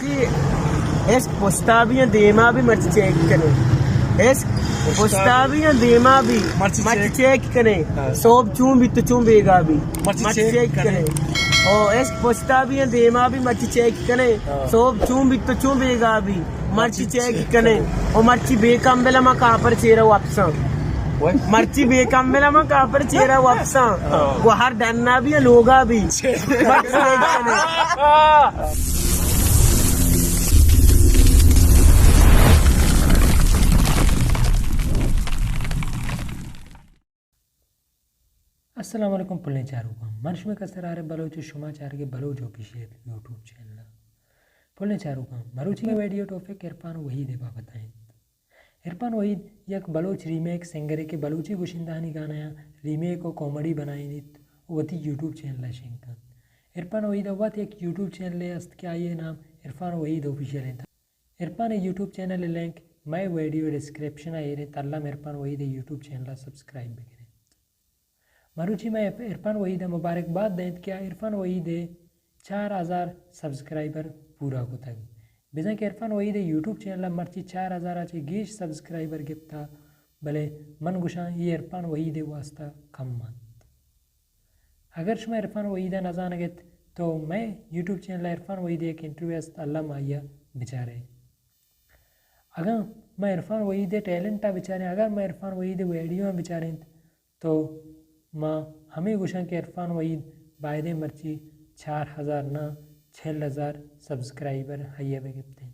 عشق پشتا بھی ہیں، دیما بھی، مرچی چیک کنے۔ عشق پشتا بھی ہیں، دیما بھی، مرچی مرچی چیک۔ چیک کنے۔ ہاں۔ صبح چون بھی تو چون بیگا بھی، مرچی مرچی چیک چیک کنے۔ کنے۔ او عشق پشتا بھی ہیں، دیما بھی، مرچی چیک کنے۔ ہاں۔ صبح چون بھی تو چون بیگا بھی، مرچی مرچی چیک چیک کنے۔ کنے۔ او مرچی بے کم بلا ما کافر چیرا واپساں۔ وای۔ مرچی بے کم بلا ما کافر چیرا واپساں۔ ہاں۔ گوہر ڈنا بھی ہیں، لوگا بھی۔ چیک۔ مرچی چیک کنے۔ السلام علیکم پلیں چاروکاں، من شمئے کستر عارف بلوچ ءُ شما چارگے بلوچ آفیشل یوٹیوب چینل ءَ۔ پلیں چاروکاں، مروچی ءِ ویڈیو ٹاپک عرفان وحید ءِ بابت ءَ اِنت۔ عرفان وحید یک بلوچ ریمیک سنگرے کہ بلوچی گشندہانی گانایاں ریمیک ءُ کامیڈی بنائینیت ءُ وتی یوٹیوب چینل ءَ شنگ کنت۔ عرفان وحید ءَ وت یک یوٹیوب چینلے است کہ آئی ءِ نام عرفان وحید آفیشل اِنت۔ عرفان ءِ یوٹیوب چینل ءِ لنک مئے ویڈیو ڈسکرپشن ءَ ایر اِنت، الم عرفان وحید ءِ یوٹیوب چینل ءَ سبسکرائب بکنیت۔ مروچی مئے عرفان وحید ءَ مبارک بات دئینت کہ آ عرفان وحید ءِ چار ہزار سبسکرائبر پورا کتگ۔ بزاں کہ عرفان وحید ءِ یوٹیوب چینل ءَ مرچی چار ہزار ءَ چہ گیش سبسکرائبر گپتہ، بلے من گوشاں اے عرفان وحید ءِ واستہ کم اَنت۔ اگر شما عرفان وحید ءَ نزانگ ات تو مئے یوٹیوب چینل ءَ عرفان وحید ءِ یک انٹرویو است، الم آئی ءَ بچارے۔ اگاں ما عرفان وحید ءِ ٹیلنٹ ءَ بچاریں، اگر ما عرفان وحید ءِ ویڈیو ءَ بچاریں تو ما ہمے گوشاں کہ عرفان وحید بایدیں مرچی چار ہزار نہ چل ہزار سبسکرائبر آئی ءَ بہ گپتیں۔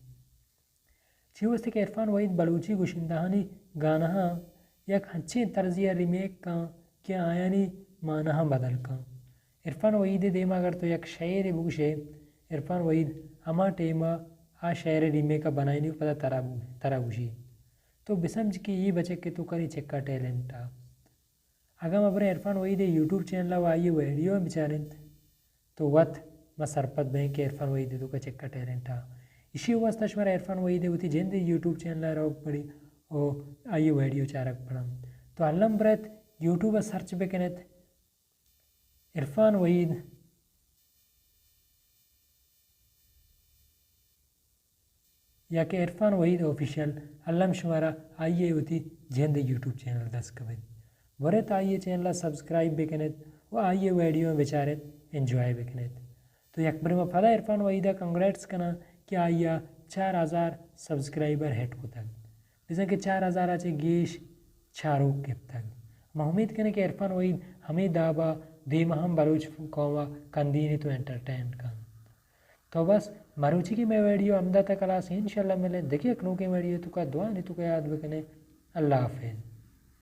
چی واسطے کہ عرفان وحید بلوچی گشندہانی گانہاں یک ہنچیں طرزے ءَ ریمیک کن کہ آیانی معناہاں بدل کن۔ عرفان وحید ءِ دیما اگر تو یک شعرے بگوشے، عرفان وحید ہما ٹائم ءَ آ شعر ءِ ریمیک ءَ بنائینی ءُ پدا ترا بو-، ترا گوشی۔ تو بسمجھ کہ اے بچک ءِ توکا نی چکا ٹیلنٹ ءَ۔ اگاں ما بریں عرفان وحید ءِ یوٹیوب چینل ءَ ءُ آئی ءِ ویڈیو ءَ بچاریں تو وت ما سرپد بئیں کہ عرفان وحید ءِ توکا چکا ٹیلنٹ ءَ۔ ایشی ءِ واستہ شمارا عرفان وحید ءِ وتی جند ءِ یوٹیوب چینل ءَ روگ پڑی ءُ آئی ءِ ویڈیو چارگ پڑ اَنت۔ تو الم برت یوٹیوب ءَ سرچ بکن ات عرفان وحید یا کہ عرفان وحید آفیشل، الم شمارا آئی ءِ وتی جند ءِ یوٹیوب چینل دست کپیت۔ برت آئی ءِ چینل ءَ سبسکرائب بکن ات ءُ آئی ءِ ویڈیو بچار ات، انجوائے بکن ات۔ تو یک برے ما پدا عرفان وحید ءَ کنگریٹس کناں کہ آئی ءَ چار ہزار سبسکرائبر ہٹ کتگ۔ بزاں کہ چار ہزار ءَ چہ گیش چاروک گپتگ۔ ما امیت کنیں کہ عرفان وحید ہمے داب ءَ دیما ہم بلوچ قوم ءَ کندینیت ءُ انٹرٹین کنت۔ تو بس مروچیگیں مئے ویڈیو ہمدا تک ہلاس اِنت، انشاءاللہ ملیں دگہ یک نوکیں ویڈیو توکا، دعانی توکا یاد بکنے۔ اللہ حافظ۔